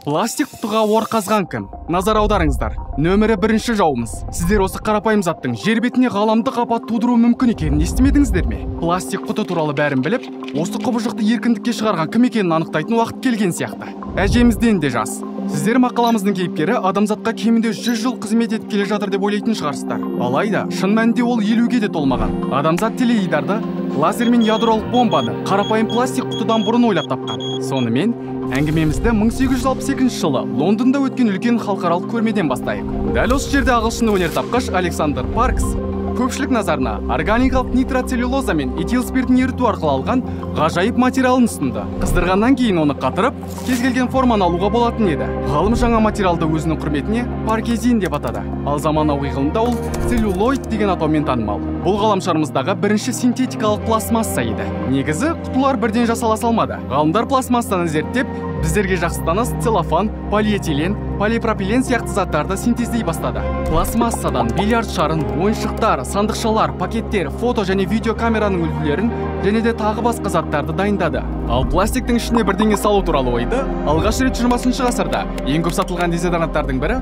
Пластик құтыға ор қазған кім? Назар аударыңыздар. Нөмірі бірінші жауымыз. Сіздер осы қарапайым заттың жер бетіне ғаламдық апат тудыруы мүмкін екенін естімедіңіздер ме? Пластик құты туралы бәрін біліп, осы құбыжықты еркіндікке шығарған кім екенін анықтайтын уақыт келген сияқты. Әжемізден де жас. Сіздер мақаламыздың кейіпкері адамзатқа кемінде 100 жыл қызмет етіп келе жатыр деп ойлайтын шығарсыздар. Алайда, шын мәнінде ол 50-ге де толмаған. Адамзат теледидарды, лазер мен ядролық бомбаны қарапайым пластик құтыдан бұрын ойлап тапқан. Сонымен, әңгімемізді 1862 жылы Лондонда өткен үлкен халықаралық көрмеден бастайық. Дәл осы жерде ағылшын өнертапқыш Александр Паркс көпшілік назарына органикалық нитроцеллюлоза мен этил спиртін еріту арқылы алған ғажайып материалын ұсынды. Қыздырғаннан кейін оны қатырып, кез келген форманы алуға болатын еді. Ғалым жаңа материалды өзінің құрметіне паркезин деп атады. Ал заманауи ғылымда ол целлюлоид деген атаумен танымал. Бұл ғаламшарымыздағы бірінші синтетикалық пластмасса еді. Негізі, құтылар бірден жасала салмады. Ғалымдар пластмассаны зерттеп, біздерге жақсы таныс целлофан, полиэтилен, полипропилен сияқты заттарды синтездей бастады. Пластмассадан бильярд шарын, ойыншықтар, сандықшалар, пакеттер, фото және видеокамераның үлгілерін және де тағы басқа заттарды дайындады. Ал пластиктің ішіне бірдеңе салу туралы ойды алғаш рет 20 ғасырда ең көп сатылған дезодоранттардың бірі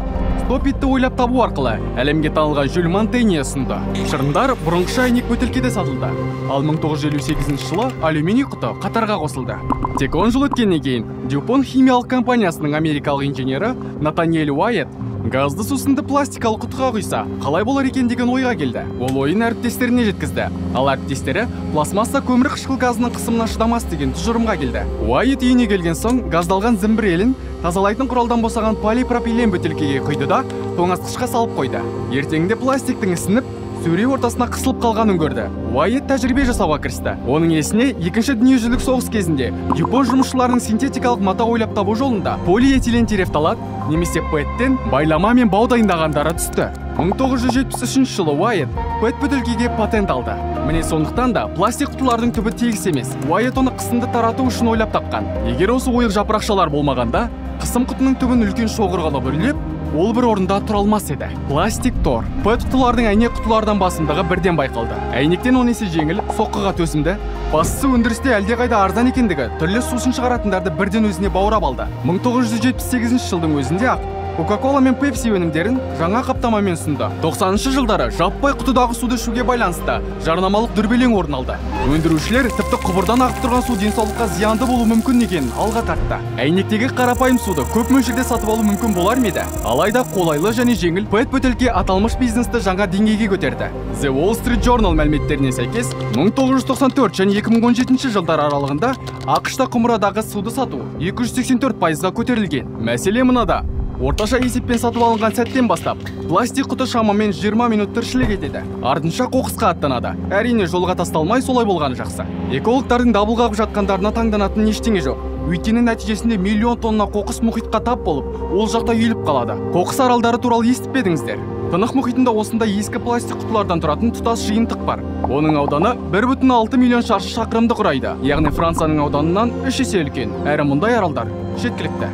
Стопитті ойлап табу арқылы әлемге танылған Жюль Монтенье ұсынды. Шырындар бұрынғыша әйнек бөтелкеде сатылды. Ал 1958 жылы алюминий құты қатарға қосылды. Тек 10 жыл өткеннен кейін Дюпон химиялық компаниясының америкалық инженері Натаниэль Уайет газды сусынды пластикалық құтыға құйса, қалай болар екен деген ойға келді. Ол ойын әріптестеріне жеткізді. Ал әріптестері пластмасса көмір қышқыл газының қысымына шыдамас деген тұжырымға келді. Уайет үйіне келген соң газдалған зімбірелін тазалайтын құралдан босаған полипропилен бөтелкеге құйды да тоңазытқышқа салып қойды. Ертеңінде пластиктің ісініп, сөре ортасына қысылып қалғанын көрді. Уайет тәжірибе жасауға кірісті. Оның есіне екінші дүниежүзілік соғыс кезінде Дюпон жұмысшыларының синтетикалық мата ойлап табу жолында полиэтилен терефталат немесе ПЭТ-тен байлама мен бау дайындағандары түсті. 1973 жылы Уайет ПЭТ бөтелкеге патент алды. Міне сондықтан да пластик құтылардың түбі тегіс емес. Уайет оны қысымды тарату үшін ойлап тапқан. Егер осы ойық жапырақшалар болмағанда, қысым құтының түбін үлкен шоғыр қылып үрлеп, ол бір орында тұра алмас еді. Пластик тор. ПЭТ құтылардың әйнек құтылардан басымдығы бірден байқалды. Әйнектен 10 есе жеңіл, соққыға төзімді, бастысы өндірісте әлдеқайда арзан екендігі түрлі сусын шығаратындарды бірден өзіне баурап алды. 1978 жылдың өзінде ақ Кока-кола мен Пепси өнімдерін жаңа қаптамамен ұсынды. 90-шы жылдары жаппай құтыдағы суды ішуге байланысты жарнамалық дүрбелең орын алды. Өндірушілер тіпті құбырдан ағып тұрған су денсаулыққа зиянды болуы мүмкін екенін алға тартты. Әйнектегі қарапайым суды көп мөлшерде сатып алу мүмкін болар ма еді? Алайда қолайлы және жеңіл ПЭТ бөтелке аталмыш бизнесті жаңа деңгейге көтерді. The Wall Street Journal мәліметтеріне сәйкес, 1994 және 2017 жылдар аралығында АҚШ-та құмырадағы суды сату 284%-ға көтерілген. Мәселе мынада. Орташа есеппен сатып алынған сәттен бастап, пластик құты шамамен 20 минут тіршілік етеді. Артынша қоқысқа аттанады. Әрине, жолға тасталмай солай болғаны жақсы. Экологтардың дабыл қағып жатқандарына таңданатын ештеңе жоқ. Өйткені нәтижесінде миллион тонна қоқыс мұхитқа тап болып, ол жақта үйіліп қалады. Қоқыс аралдары туралы естіп пе едіңіздер? Тынық мұхитында осындай ескі пластик құтылардан тұратын тұтас жиынтық бар. Оның ауданы 1,6 миллион шаршы шақырымды құрайды. Яғни Францияның ауданынан 3 есе үлкен. Әрі мұндай аралдар жеткілікті.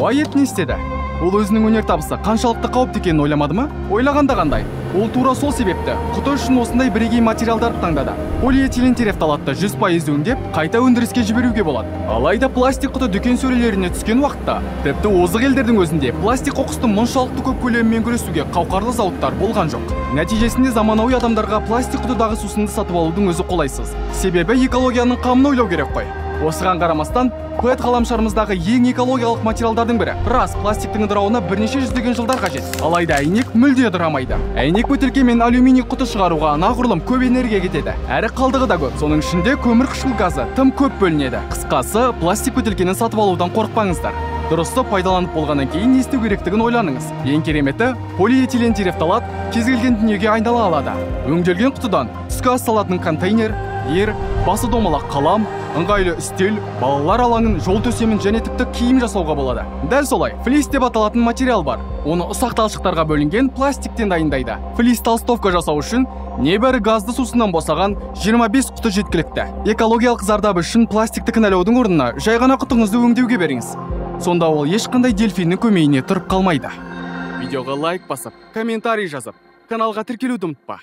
Уайет не істеді? Ол өзінің өнертабысы қаншалықты қауіпті екенін ойламады ма? Ойлағанда қандай? Ол тура сол себепті құты үшін осындай бірегей материалдарды таңдады. Полиэтилен терефталатты 100% өңдеп, қайта өндіріске жіберуге болады. Алайда пластик құты дүкен сөрелеріне түскен уақытта, тіпті озық елдердің өзінде пластик қоқыстың мұншалықты көп көлемімен күресуге қауқарлы зауыттар болған жоқ. Нәтижесінде заманауи адамдарға пластик құтыдағы сусынды сатып алудың өзі қолайсыз. Себебі экологияның қамын ойлау керек қой. Осыған қарамастан, ПЭТ ғаламшарымыздағы ең экологиялық материалдардың бірі. Рас, пластиктің ыдырауына бірнеше жүздеген жылдар қажет. Алайда әйнек мүлде ыдырамайды. Әйнек бөтелке мен алюминий құты шығаруға анағұрлым көп энергия кетеді. Әрі қалдығы да көп. Соның ішінде көмір қышқыл газы тым көп бөлінеді. Қысқасы, пластик бөтелкені сатып алудан қорықпаңыздар. Дұрысты пайдаланып болғаннан кейін не істеу керектігін ойланыңыз. Ең кереметі, полиэтилен терефталат кез келген дүниеге айнала алады. Өңделген құтыдан түскі ас салатын контейнер, ер, басы домалақ қалам, ыңғайлы үстел, балалар алаңын, жол төсемін және тіпті киім жасауға болады. Дәл солай, флис деп аталатын материал бар. Оны ұсақ талшықтарға бөлінген пластиктен дайындайды. Флис толстовка жасау үшін небәрі газды сусыннан босаған 25 құты жеткілікті. Экологиялық зардабы үшін пластикті кінәлаудың орнына жай ғана құтыңызды өңдеуге беріңіз. Сонда ол ешқандай дельфиннің көмейіне тұрып қалмайды. Видеоға лайк басып, комментарий жазып, каналға тіркелуді ұмытпа.